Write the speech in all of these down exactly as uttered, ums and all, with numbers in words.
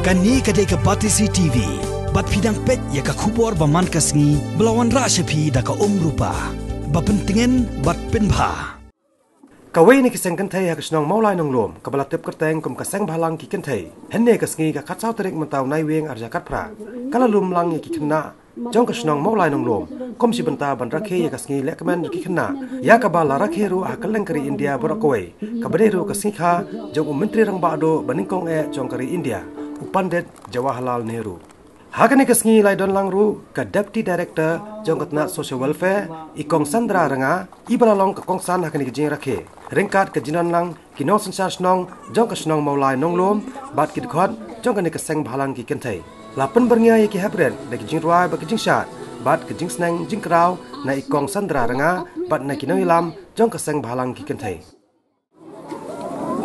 Kane ka dei ka Batesi T V. Bad phi dang peit ïa ka khubor ba man ka sngi ba la wanrah sha phi da ka Umrupa. Ba pyntngen bad pynbha. Kawei na ki seng kynthei ha ka shnong Mawlai Nonglum, kaba la tip kyrteng kum ka Seng Bhalang ki Kynthei, hynne ka sngi ka khatsaw tarik mynta u Naiwieng arhajar khatphra, ka la lum lang ïa ki khynnah jong ka shnong Mawlai Nonglum kum shi bynta ban rakhe ïa ka sngi lehkmen jong ki khynnah, ïa kaba la rakhe ruh ha kylleng ka ri India baroh kawei, kaba dei ruh ka sngi kha jong u Myntri Rangbah Duh ba nyngkong eh jong ka ri India, u Pandit Jawaharlal Nehru. Ha kane ka sngi la ïadon lang ruh ka Deputy Director jong ka tnat Social Welfare, i Kong Sandra Ranga, iba la long ka kongsan ha kane ka jingrakhe. Ryngkat ka jingdon lang ki nongsynshar shnong jong ka shnong Mawlai Nonglum bad ki dkhot jong kane ka Seng Bhalang ki Kynthei. La pynbyrngia ïa ki heprit da ki jingrwai bad ki jingshad bad ka jingsneng jingkraw na i Kong Sandra Ranga bad na ki nongïalam jong ka Seng Bhalang ki Kynthei.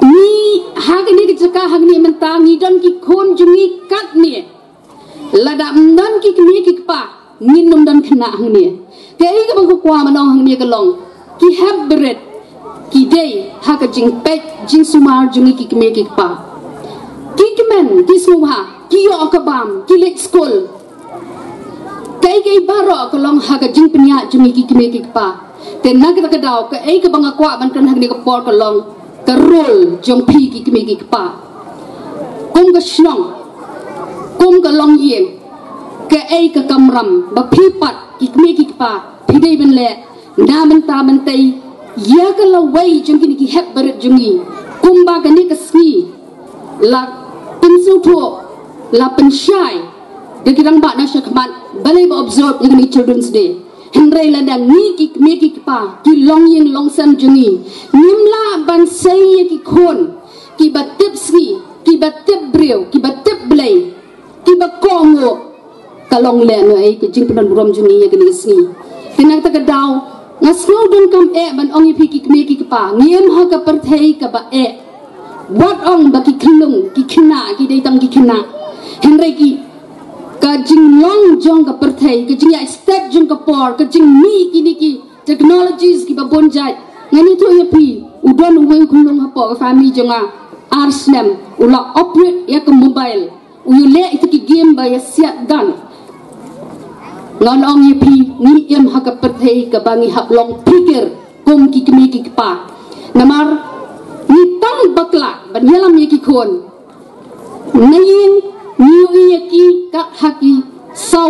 Ngi ha kane ka jaka ha kane mynta ngi don ki khun jong ngi katne. Lada ym don ki kmie ki kpa ngin ym don khynnah hangne. Kaei kaba nga kwah ban ong hangne ka long, ki heprit ki dei ha ka jingpeit jingsumar jong ngi ki kmie ki kpa. Ki kmen ki sngewbha, ki ïoh ka bam, ki leit skul. Kaei kaei baroh ka long ha ka jingpynïaid jong ngi ki kmie ki kpa. Te na kata ka daw kaei kaba nga kwah ban kren ha kane ka por ka long ka role jong phi ki kmie ki kpa. Kum ka shnong, kum ka longïing, kaei ka kamram ba phi pat ki kmie ki kpa phi dei ban leh na mynta mynta ïa ka lawei jong kine ki heprit jong ngi. Kumba kane ka sngi la pynsngewthuh, la pynshai da ki rangbah na shakhmat balei ba observe ïa kane Children's Day. Hynrei lada ngi ki kmie ki kpa, ki longïing longsem jong ngi, ngim lah ban sei ïa ki khun kiba tip sngi, kiba tip briew, kiba tip Blei, kiba kohnguh, ka long lehnohei ka jingpynburom jong ngi ïa kane ka sngi. Te na kata ka daw nga sngew donkam eh ban ong ïa phi ki kmie ki kpa, ngim ha ka pyrthei kaba eh. Wat ong ba ki khynnah, ki khynnah ki dei tang ki khynnah. Hynrei ki ka jinglong jong ka pyrthei, ka jingïaid step jong ka por, ka jingmih kine ki technologies kiba bun jait. Ngan ïathuh ïa phi, u don uwei u khynnah hapoh ka family jong nga, ar snem, u la operate ïa ka mobile, u ïaleh ïa ki game ba ïasiat dan. Ngan ong ïa phi, ngi im ha ka pyrthei kaba ngi hap long phikir kum ki kmie ki kpa. Namar ngi tang bakla ban ïalam ïa ki khun. Na ïing ngi ïohi ïa ki kat ha ki saw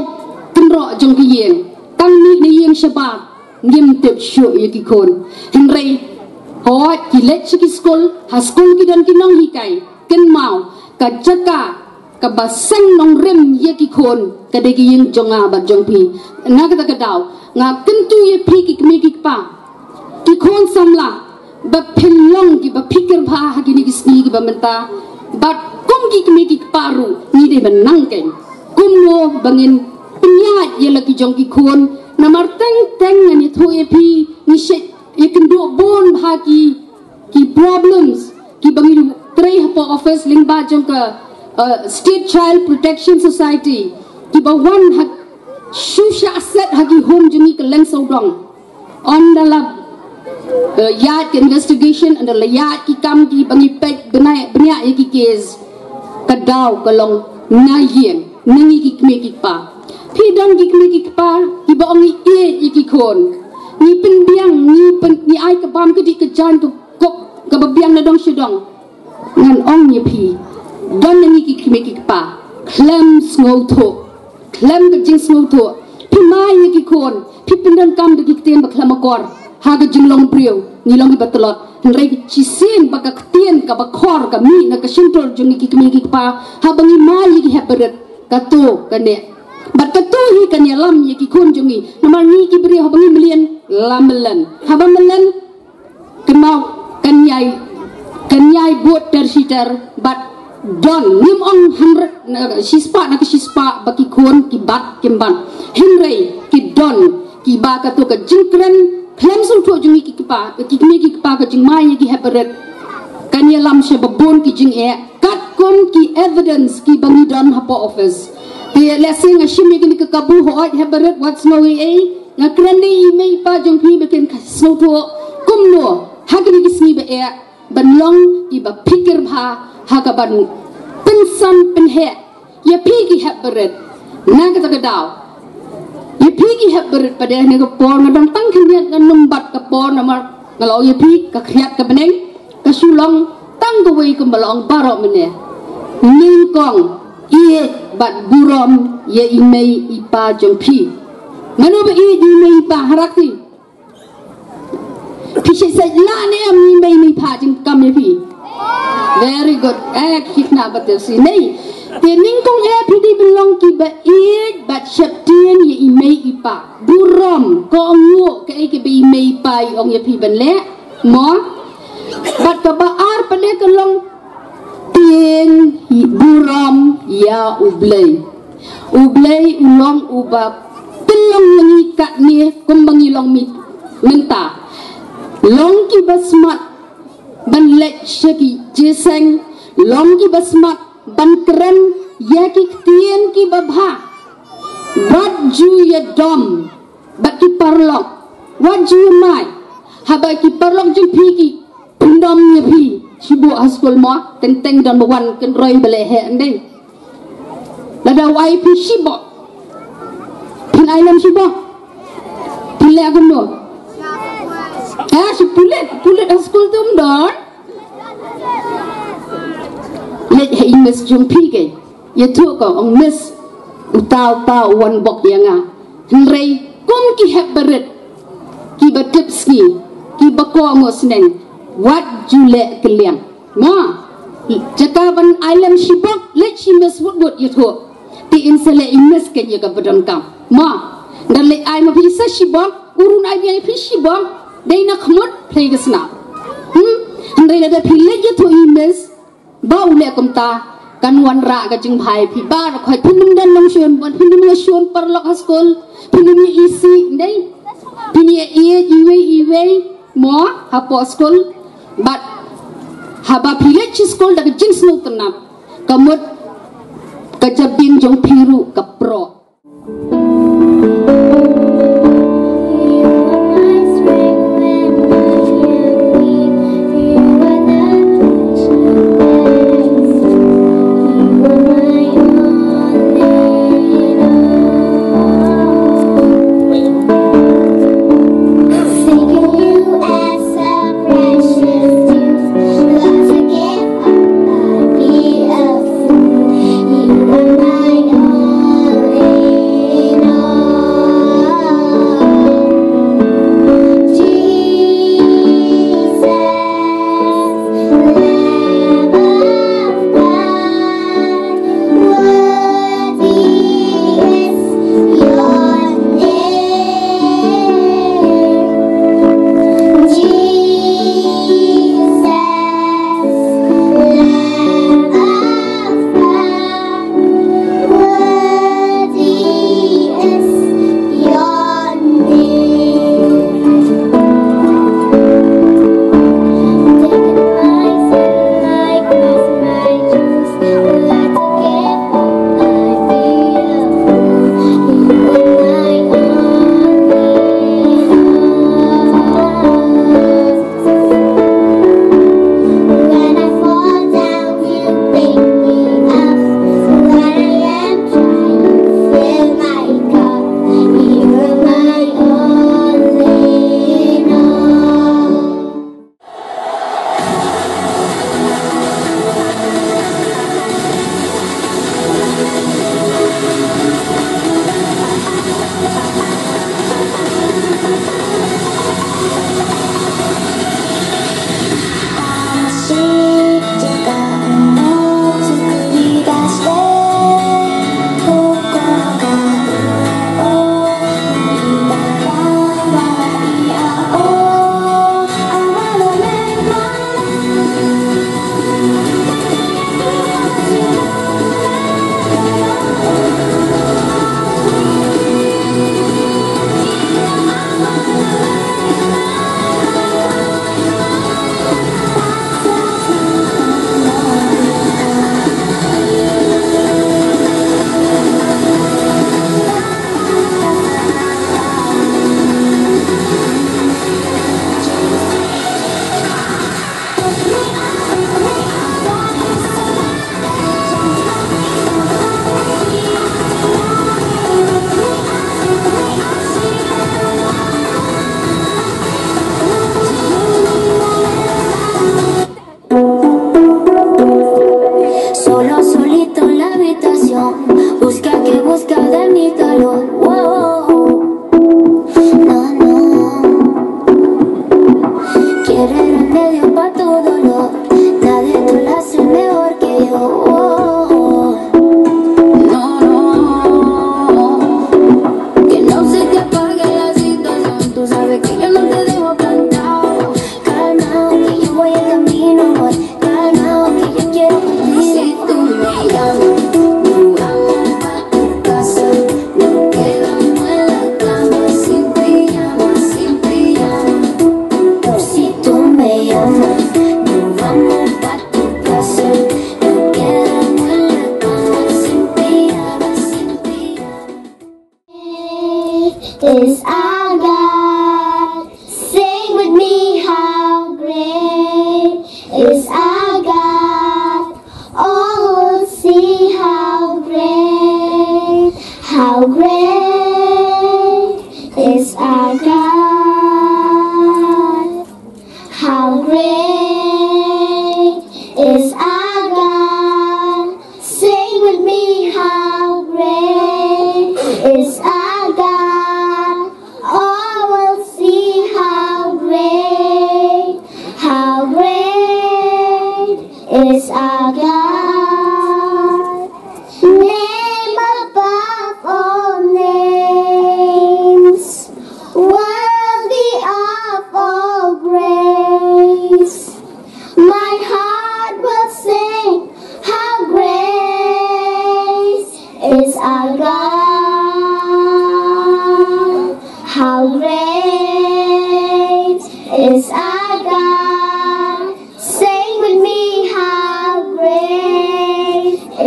kynroh jong ki ïing. Tang mih na ïing shabar ngim tip shuh ïa ki khun. Hynrei hooid ki leit sha ki skul, ha skul ki don ki nonghikai. Kynmaw, ka jaka kaba seng nongrim ïa ki khun ka dei ka ïing jong nga bad jong phi. Na kata ka daw nga kyntu ïa phi ki kmie ki kpa, ki khun samla, ba phin long kiba phikir bha ha kine ki sngi kiba mynta. Bad kum ki kmie ki kpa ruh ngi dei ban nang keiñ kumno ba ngin pynïaid ïa la ki jong ki khun. Namar teng teng ngan ïathuh ïa phi, ngi shet ïakynduh bun bha ki ki problems kiba ngi trei hapoh office lyngba jong ka, uh, State Child Protection Society, kiba wan ha shu shah set ha ki home jong ngi kylleng sawdong. Ynda la, uh, ïaid ka investigation, ynda la ïaid ki kam kiba ngi peit bniah bniah ïa ki case, ka daw ka long na ïing, na ngi ki kmie ki kpa. Phi don ki kmie ki kpa kiba ong ngi ïeit ïa ki khun, ngi pynbiang, ngi pyn, ngi ai ka bam ka dih ka jaiñ ka kop kaba biang na dong sha dong. Ngan ong ïa phi, don na ngi ki kmie ki kpa khlem sngewthuh, khlem ka jingsngewthuh. Phi mai ïa ki khun, phi pyndonkam da ki ktien ba khlem akor ha ka jinglong briew. Ngi long kiba tlot, hynrei shisien ba ka ktien kaba khor ka mih na ka shyntur jong ngi ki kmie ki kpa, haba ngi mai ïa ki heprit, kato ka neh. Bad kato hi kan ïalam ïa ki khun jong ngi. Namar ngi ki briew haba ngi mlien, la mlien, haba mlien, kynmaw, kan ïai, kan ïai bud ter shi ter. Bad don, ngim ong hundred, na, shispah na ka shispah ba ki khun ki bat, kim bat. Hynrei ki don kiba kato ka jingkren khlem sngewthuh jong ngi ki kpa, ki kmie ki kpa, ka jingmai ïa ki heprit kan ïalam sha ba bun ki jingeh, katkum ki evidence kiba ngi don hapoh office. Te lehse nga shim ïa kine ki kabu, hooid heprit, wat sngew ei ei. Nga kren ïa i mei i pa jong phi ba kin sngewthuh kumno ha kine ki sngi ba eh ban long kiba phikir bha ha kaban pyn San pynheh ïa phi ki hep barit. Na kata ka daw, ïa phi ki hep barit pat de, ha kane ka por nga dang tang khyndiat, ngan ym bat ka por namar nga la ong ïa phi, ka khriat ka bneng ka shu long tang kawei kumba la ong baroh mynne. Nyngkong ïeit bad burom ïa i mei i pa jong phi. Mano ba ïeit ïa i mei i pa, ha rak ti? Phi shisha lah ne em i mei i pa jingkam ïa phi? Very good. Eh, khikna batel si nei. Te nyngkong eh phi dei ban long kiba ïeit bad sheptieng ïa i mei i pa. Burom, kohnguh kaei kaba i mei i pa i ong ïa phi ban leh. Mo? Bad kaba ar pat de ka long tieng burom ïa U Blei. U Blei u long uba pynlong ïa ngi katne kumba ngi long mynta. Long kiba smat ban leit sha ki jingïaseng, long kiba smat ban kren ïa ki ktien kiba bha. Wat ju ïadom bad ki paralok, wat ju ïamai. Haba ki paralok jong phi ki pyndom ïa phi, shibun ha skul mo, teng teng don ba wan kynroi ba leh heh ndei. Lada u ai phi shibun, phin ai lem shibun, phin leh kumno? Eh, shi pulit, pulit ha skul te ym don. Leit ha i miss jong phi kei, ïathuh ko, ong miss, uta uta u wan bok ïa nga. Hynrei kum ki hep barit, kiba tip sngi, kiba kohnguh sneng, wat ju leh kylliang. Mo, jaka ban ai lem shibun, leit shi miss wut wut ïathuh. Te in sa leh i miss keiñ ïa kaba donkam. Mo, nda leit ai ma phi sa shibun, u run ai biang ïa phi shibun, dei na khmut phi ka snam. Hmm? Hynrei lada phi leit ïathuh i miss ba u leh kumta, kan wanrah ka jingbha ïa phi baroh khoit. Phin ym don nongshun, phin ym ïashun paralok ha skul, phin ym ïa isih, ndei. Phin ïa ïeit iwei iwei mo hapoh skul. Bad haba phi leit shi skul da ka jingsngewtynnat, ka mut ka jabieng jong phi ruh ka proh.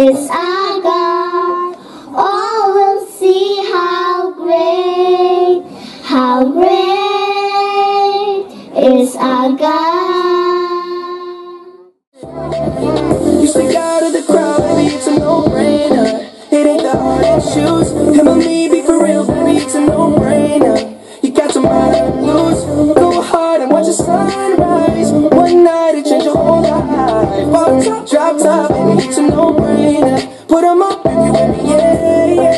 is our God. All will see how great, how great is our God. You stick out of the crowd, baby, it's a no-brainer. It ain't the hard to choose. Him or me, be for real, baby, it's a no-brainer. You got your mind on loose. Go hard and watch the sunrise. One night it change your whole life. Off top, drop top, baby, it's a no-brainer. Put 'em up if you with me, yeah, yeah, yeah.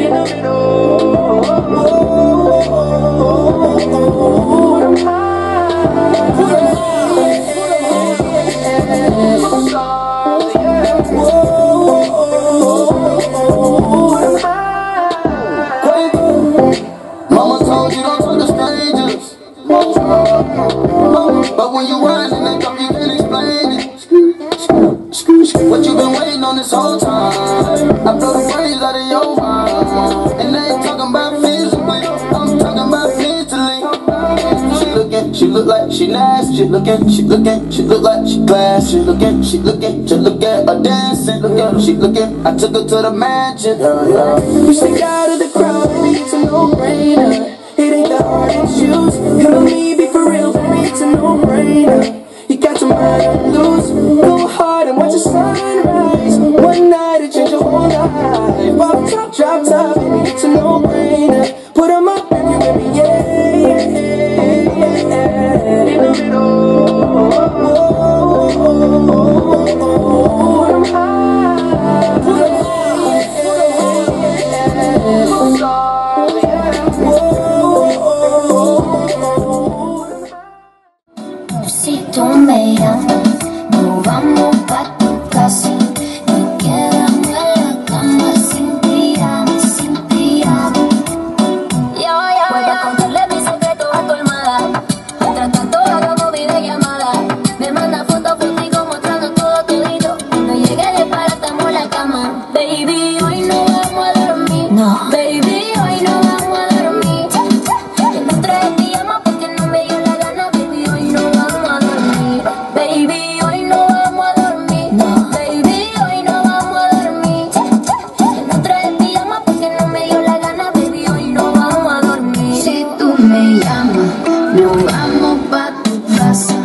In the middle. Put 'em high. Put 'em high. Put 'em high. Mama told you don't talk to strangers. But when you riding in them, you can't explain it. What you been waiting on this whole time? I blow the brains out of your mind. And I ain't talking about physically, I'm talking about mentally. She looking, she look like she nasty. She looking, she looking, she look like she classy. She looking, she looking, just look at her dancing. Look at her, she looking. I took her to the mansion. Yeah, yeah. You stick out of the crowd, baby, it's a no-brainer. It ain't the hard to choose. Him or me, be for real, baby, it's a no-brainer. You got your mind on loose. Go hard and watch the sunrise. One night it change your whole life. Off top, drop top, baby, it's a no-brainer. Put 'em up if you with me, yeah, yeah, yeah. In the middle. Put 'em high. Put 'em high. Si tú me llamas, nos vamos pa' tu casa. Nos quedamos en la cama sin pijama, sin pijama. Ya, ya, ya. Vuelve a contarle mi secreto a tu almohada. Mientras tanto hagamos videollamada. Me manda fotos, fotico mostrando todo todito. Cuando llegue de parar estamos en la cama. Baby, hoy no vamos a dormir. No. Baby, hoy no vamos a dormir. Que no traje pijama porque no me dio la gana. Baby, hoy no vamos a dormir. Baby, hoy no vamos a dormir. No. Baby, hoy no vamos a dormir. Que no traje pijama porque no me dio la gana. Baby, hoy no vamos a dormir. Si tú me llamas, nos vamos pa' tu casa.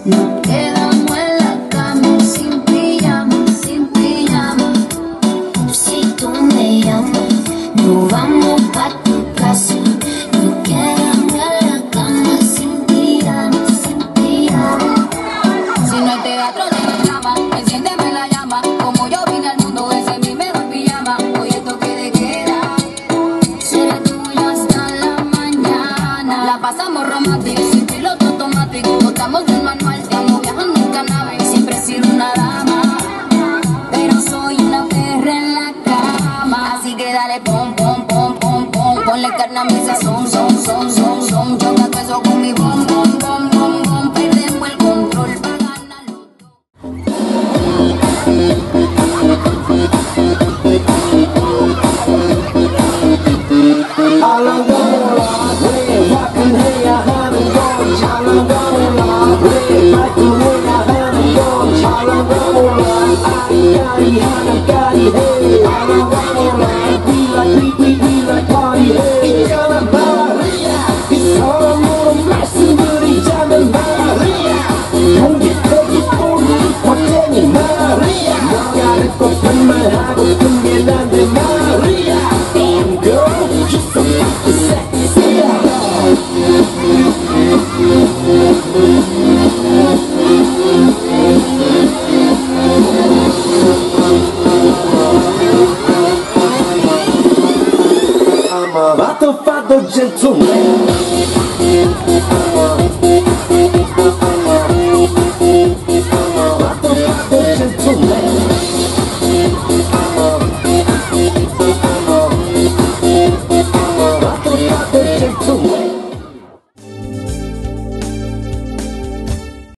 Nos quedamos en la cama sin pijama, sin pijama. Si tú me llamas, nos vamos pa' tu casa. Nos quedamos en la cama sin pijama, sin pijama. Si no hay teatro, de drama, enciéndeme la llama. Como yo vine al mundo, ese es mi mejor pijama. Hoy es toque de queda. Seré tuya hasta la mañana. La pasamos romántico, sin piloto automático. Botamos el manual, estamos viajando en cannabis. Siempre he sido una dama, pero soy una perra en la cama. Así que dale pom, pom, pom, pom, pom. Ponle carne a mi sazón, son, son, son, son. Choca todo eso con mi bom, bom, bom, bom, bom. Perdemos el control pa' ganarlo. Motherfucker, gentleman.